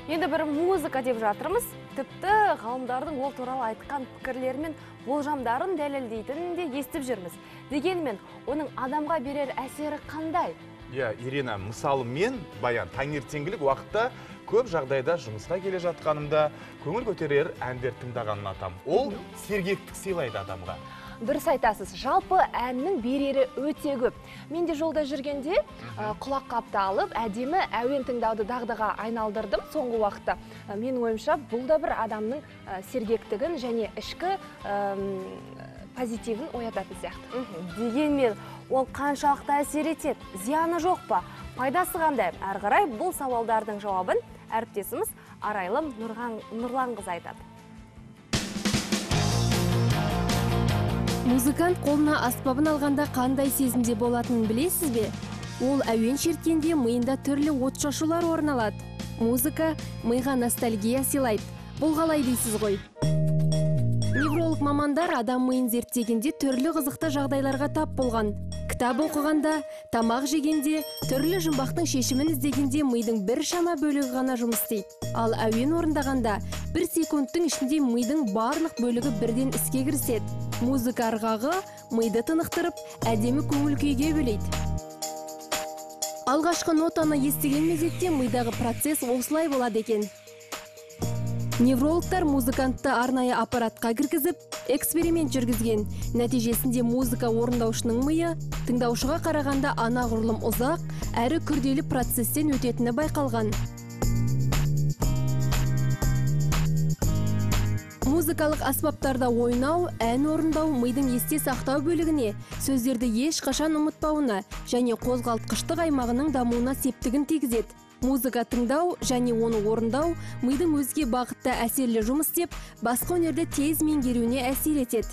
Енді бір музыка деп жатырмыз, тіпті ғалымдардың ол туралы айтқан пікірлері мен болжамдарын дәлелдейтінін де естіп жүрміз. Дегенмен, оның адамға берер әсері қандай? Иә, Ирина, мысалы мен, Баян, таңертеңгілік уақытта көп жағдайда жұмысқа келе жатқанымда көңіл көтерер әндер тыңдағанын ұнатамын. Ол сергектік сыйлайды адамға. Дұрыс айтасыз, жалпы әннің берері өте көп. Мен де жолда жүргенде құлаққапты алып, әдемі әуен тыңдауды дағдыға айналдырдым соңғы уақытта. Менің ойымша, бұл да бір адамның сергектігін және ішкі позитивін оятатын сияқты. Дегенмен, ол қаншалықты әсер етеді, зияны жоқ па, пайдасы қандай? Әрі қарай бұл сауалдардың жауабын әріптесіміз Арайлым Нұрланқызы айтады. Музыкант қолына аспабын алғанда қандай сезімде болатынын білесіз бе? Ол әуен шерткенде миында түрлі отшашулар орын алады. Музыка миға ностальгия сыйлайды. Бұл қалай дейсіз ғой? Невролог мамандар адам миын зерттегенде түрлі қызықты жағдайларға тап болған. Кітап оқығанда, тамақ жегенде, түрлі жұмбақтың шешімін іздегенде мидың бір шама бөлігі ғана жұмыс істейді. Ал әуен орындағанда бір секундтың ішінде мидың барлық бөлігі бірден іске кіріседі. Музыка ырғағы миды тынықтырып, әдемі көңіл күйге бөлейді. Алғашқы нотаны естіген мезетте мидағы процесс осылай болады екен. Неврологтар музыкантты арнайы аппаратқа кіргізіп, эксперимент жүргізген. Нәтижесінде музыка орындаушының миы тыңдаушыға қарағанда анағұрлым ұзақ, әрі күрделі процесстен өтетіні байқалған. Музыкалық аспаптарда ойнау, ән орындау мидың есте сақтау бөлігіне, сөздерді ешқашан ұмытпауына және қозғалтқыштық аймағының дамуына септігін тигізеді. Музыка тыңдау және оны орындау мидың өзге бағытта әсерлі жұмыс істеп, басқа өнерді тез меңгеруіне әсер етеді.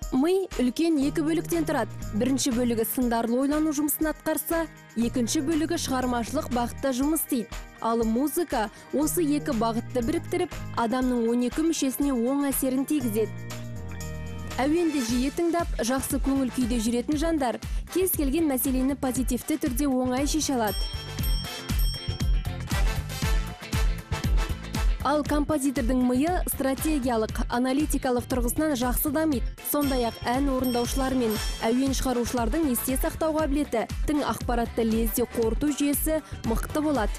Ми үлкен екі бөліктен тұрады. Бірінші бөлігі сындарлы ойлану жұмысын атқарса, екінші бөлігі шығармашылық бағытта жұмыс істейді. Ал музыка осы екі бағытты біріктіріп, адамның 12 мүшесіне оң әсерін тигізеді. Әуенді жиі тыңдап, жақсы көңіл күйде жүретін жандар кез келген мәселені позитивті түрде оңай шеше алады. Ал композитордың миы стратегиялық, аналитикалық тұрғысынан жақсы дамиды. Сондай-ақ ән орындаушылар мен әуен шығарушылардың есте сақтау қабілеті, тың ақпаратты лезде қорыту жүйесі мықты болады.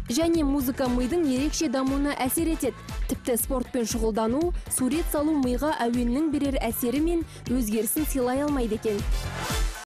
Және музыка мидың ерекше дамуына әсер етеді. Тіпті спортпен шұғылдану, сурет салу миға әуеннің берер әсері мен өзгерісін сыйлай алмайды екен.